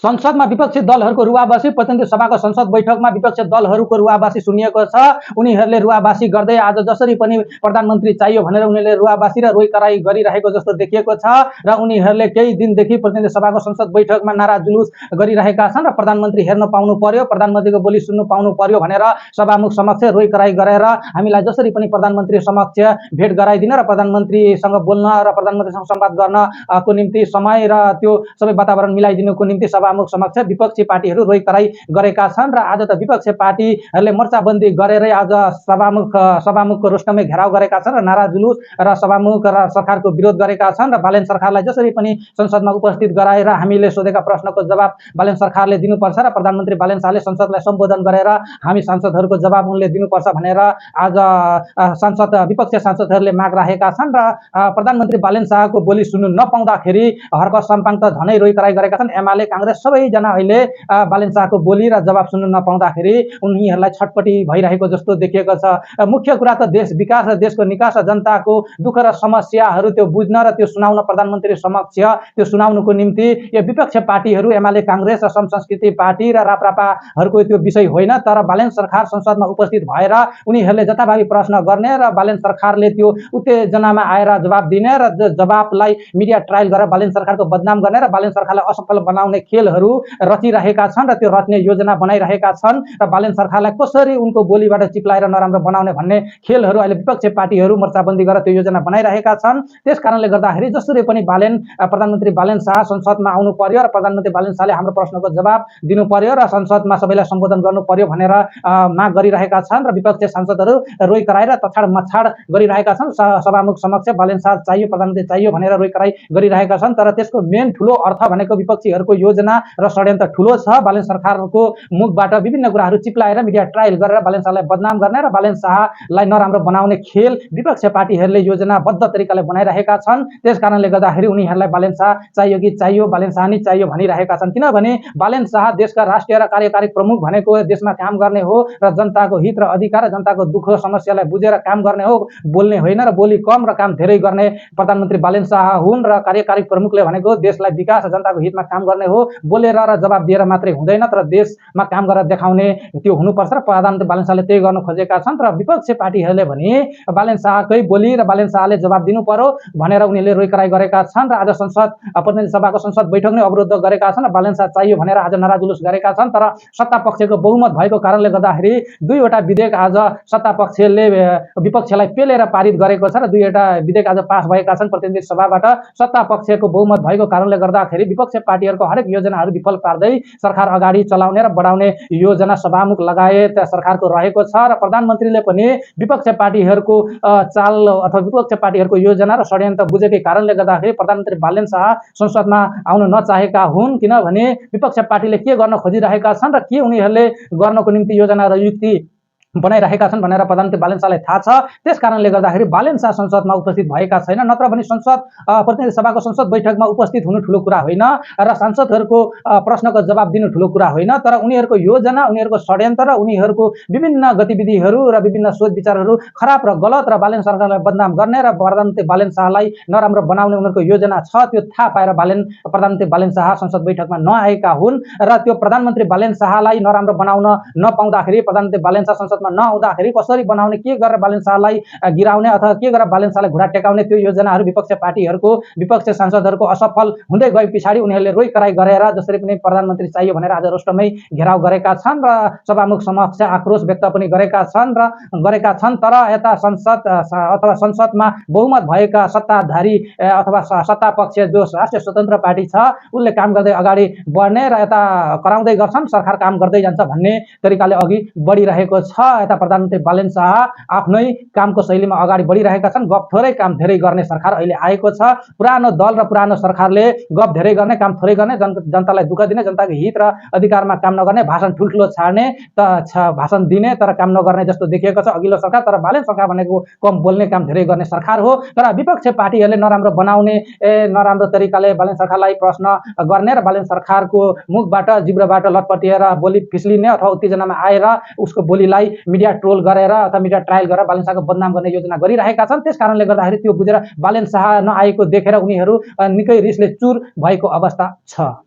संसदमा विपक्षी दलहरूको रुवाबासी प्रतिनिधि सभाको संसद बैठकमा विपक्षी दलहरूको रुवाबासी सुनिएको छ। उनीहरूले रुवाबासी गर्दै आज जसरी पनि प्रधानमन्त्री चाहियो भनेर उनीहरूले रुवाबासी र रोइकराई गरिरहेको जस्तो देखिएको छ र उनीहरूले केही दिनदेखि प्रतिनिधि सभाको संसद बैठकमा नारा जुलुस गरिरहेका छन् र प्रधानमन्त्री हेर्न पाउनु पर्यो, प्रधानमन्त्रीको बोली सुन्नु पाउनु पर्यो भनेर सभामुख समक्ष रोइकराई गरेर हामीलाई जसरी पनि प्रधानमन्त्री समक्ष भेट गराइदिन र प्रधानमन्त्रीसँग बोल्न र प्रधानमन्त्रीसँग संवाद गर्नको निम्ति समय र त्यो सबै वातावरण मिलाइदिनुको निम्ति सभामुख समक्ष विपक्षी पार्टीहरू रोइकराई गरेका छन् र आज त विपक्षी पार्टीहरूले मोर्चाबन्दी गरेरै आज सभामुखको रोस्टमै घेराउ गरेका छन् र नारा जुलुस र सभामुख र सरकारको विरोध गरेका छन् र बालेन सरकारलाई जसरी पनि संसदमा उपस्थित गराएर हामीले सोधेका प्रश्नको जवाब बालेन सरकारले दिनुपर्छ र प्रधानमन्त्री बालेन शाहले संसदलाई सम्बोधन गरेर हामी सांसदहरूको जवाब उनले दिनुपर्छ भनेर आज विपक्षी सांसदहरूले माग राखेका छन् र प्रधानमन्त्री बालेन शाहको बोली सुन्नु नपाउँदाखेरि हर्क सम्पाङ त झनै रोइकराई गरेका छन्। एमाले कांग्रेस सबैजना अहिले बालेन शाहको बोली र जवाब सुन्नु नपाउँदाखेरि उनीहरूलाई छटपटी भइरहेको जस्तो देखिएको छ। मुख्य कुरा त देश विकास र देशको निकास र जनताको दुःख र समस्याहरू त्यो बुझ्न र त्यो सुनाउन प्रधानमन्त्री समक्ष त्यो सुनाउनुको निम्ति यो विपक्ष पार्टीहरू एमाले कांग्रेस र सम संस्कृति पार्टी र राप्रपाहरूको त्यो विषय होइन। तर बालेन सरकार संसदमा उपस्थित भएर उनीहरूले जताभावी प्रश्न गर्ने र बालेन सरकारले त्यो उत्तेजनामा आएर जवाब दिने र जवाबलाई मिडिया ट्रायल गरेर बालेन सरकारको बदनाम गर्ने र बालेन सरकारलाई असफल बनाउने खेलहरू रचिरहेका छन् र त्यो रच्ने योजना बनाइरहेका छन् र बालेन सरकारलाई कसरी उनको बोलीबाट चिप्लाएर नराम्रो बनाउने भन्ने खेलहरू अहिले विपक्षी पार्टीहरू मोर्चाबन्दी गरेर त्यो योजना बनाइरहेका छन्। त्यस कारणले गर्दाखेरि जसरी पनि प्रधानमन्त्री बालेन शाह संसदमा आउनु पर्यो र प्रधानमन्त्री बालेन शाहले हाम्रो प्रश्नको जवाब दिनु पर्यो र संसदमा सबैलाई सम्बोधन गर्नु पर्यो भनेर माग गरिरहेका छन् र विपक्षी सांसदहरू रोइकराई र तछाड मछाड गरिरहेका छन्। सभामुख समक्ष बालेन शाह चाहियो, प्रधानमन्त्री चाहियो भनेर रोइकराई गरिरहेका छन्। तर त्यसको मेन ठुलो अर्थ भनेको विपक्षीहरूको योजना र षड्यन्त्र ठुलो छ। बालेन सरकारको मुखबाट विभिन्न कुराहरू चिप्लाएर मिडिया ट्रायल गरेर बालेन शाहलाई बदनाम गर्ने र बालेन शाहलाई नराम्रो बनाउने खेल विपक्ष पार्टीहरूले योजनाबद्ध तरिकाले बनाइरहेका छन्। त्यस कारणले गर्दाखेरि उनीहरूलाई बालेन शाह चाहियो कि चाहियो, बालेन शाह नै चाहियो भनिरहेका छन्। किनभने बालेन शाह देशका राष्ट्रिय र कार्यकारी प्रमुख भनेको देशमा काम गर्ने हो र जनताको हित र अधिकार र जनताको दुःख समस्यालाई बुझेर काम गर्ने हो, बोल्ने होइन र बोली कम र काम धेरै गर्ने प्रधानमन्त्री बालेन शाह हुन् र कार्यकारी प्रमुखले भनेको देशलाई विकास र जनताको हितमा काम गर्ने हो, बोलेर र जवाब दिएर मात्रै हुँदैन तर देशमा काम गरेर देखाउने त्यो हुनुपर्छ र प्रधानमन्त्री बालेन शाहले त्यही गर्न खोजेका छन्। र विपक्षी पार्टीहरूले भने बालेन शाहकै बोली र बालेन शाहले जवाब दिनु पर्यो भनेर उनीहरूले रोइकराई गरेका छन् र आज प्रतिनिधि सभाको संसद बैठक नै अवरुद्ध गरेका छन् र बालेन शाह चाहियो भनेर आज नारा जुलुस गरेका छन्। तर सत्ता पक्षको बहुमत भएको कारणले गर्दाखेरि दुईवटा विधेयक आज सत्ता पक्षले विपक्षलाई पेलेर पारित गरेको छ र दुईवटा विधेयक आज पास भएका छन् प्रतिनिधि सभाबाट। सत्ता पक्षको बहुमत भएको कारणले गर्दाखेरि विपक्षी पार्टीहरूको हरेक योजनाहरू विफल पार्दै सरकार अगाडि चलाउने र बढाउने योजना सभामुख लगायत सरकारको रहेको छ र प्रधानमन्त्रीले पनि विपक्ष पार्टीहरूको चाल अथवा विपक्ष पार्टीहरूको योजना र षड्यन्त्र बुझेकै कारणले गर्दाखेरि प्रधानमन्त्री बालेन शाह संसदमा आउन नचाहेका हुन्। किनभने विपक्ष पार्टीले के गर्न खोजिरहेका छन् र के उनीहरूले गर्नको निम्ति योजना र युक्ति बनाइरहेका छन् भनेर प्रधानमन्त्री बालेन शाहलाई थाहा छ। त्यस कारणले गर्दाखेरि बालेन शाह संसदमा उपस्थित भएका छैन। नत्र भने प्रतिनिधि सभाको संसद बैठकमा उपस्थित हुनु ठुलो कुरा होइन र सांसदहरूको प्रश्नको जवाब दिनु ठुलो कुरा होइन। तर उनीहरूको योजना, उनीहरूको षड्यन्त्र र उनीहरूको विभिन्न गतिविधिहरू र विभिन्न सोच विचारहरू खराब र गलत र बालेन सरकारलाई बदनाम गर्ने र प्रधानमन्त्री बालेन शाहलाई नराम्रो बनाउने उनीहरूको योजना छ। त्यो थाहा पाएर प्रधानमन्त्री बालेन शाह संसद बैठकमा नआएका हुन् र त्यो प्रधानमन्त्री बालेन शाहलाई नराम्रो बनाउन नपाउँदाखेरि प्रधानमन्त्री बालेन शाह संसद नआउँदाखेरि कसरी बनाउने, के गरेर बालेन शाहलाई गिराउने अथवा के गरेर बालेन शाहलाई घुँडा टेकाउने त्यो योजनाहरू विपक्ष पार्टीहरूको विपक्ष सांसदहरूको असफल हुँदै गए पछाडि उनीहरूले रोइकराई गरेर जसरी पनि प्रधानमन्त्री चाहियो भनेर आज रोस्टमै घेराउ गरेका छन् र सभामुख समक्ष आक्रोश व्यक्त पनि गरेका छन्। तर यता संसदमा बहुमत भएका सत्ताधारी अथवा सत्ता पक्ष जो राष्ट्रिय स्वतन्त्र पार्टी छ उसले काम गर्दै अगाडि बढ्ने र यता कराउँदै गर्छन्, सरकार काम गर्दै जान्छ भन्ने तरिकाले अघि बढिरहेको छ। यता प्रधानमन्त्री बालेन शाह आफ्नै कामको शैलीमा अगाडि बढिरहेका छन्। गफ थोरै काम धेरै गर्ने सरकार अहिले आएको छ। पुरानो दल र पुरानो सरकारले गफ धेरै गर्ने, काम थोरै गर्ने, जनतालाई दुःख दिने, जनताको हित र अधिकारमा काम नगर्ने, भाषण ठुल्ठुलो छाड्ने भाषण दिने तर काम नगर्ने जस्तो देखिएको छ अघिल्लो सरकार। तर बालेन सरकार भनेको कम बोल्ने, काम धेरै गर्ने सरकार हो। तर विपक्ष पार्टीहरूले नराम्रो बनाउने, नराम्रो तरिकाले बालेन सरकारलाई प्रश्न गर्ने र बालेन सरकारको मुखबाट जिब्रोबाट लटपटिएर बोली फिस्लिने अथवा उत्तेजनामा आएर उसको बोलीलाई मिडिया ट्रोल गरेर अथवा मिडिया ट्रायल गरेर बालेन शाहको बदनाम गर्ने योजना गरिरहेका छन्। त्यस कारणले गर्दाखेरि त्यो बुझेर बालेन शाह नआएको देखेर उनीहरू निकै रिसले चुर भएको अवस्था छ।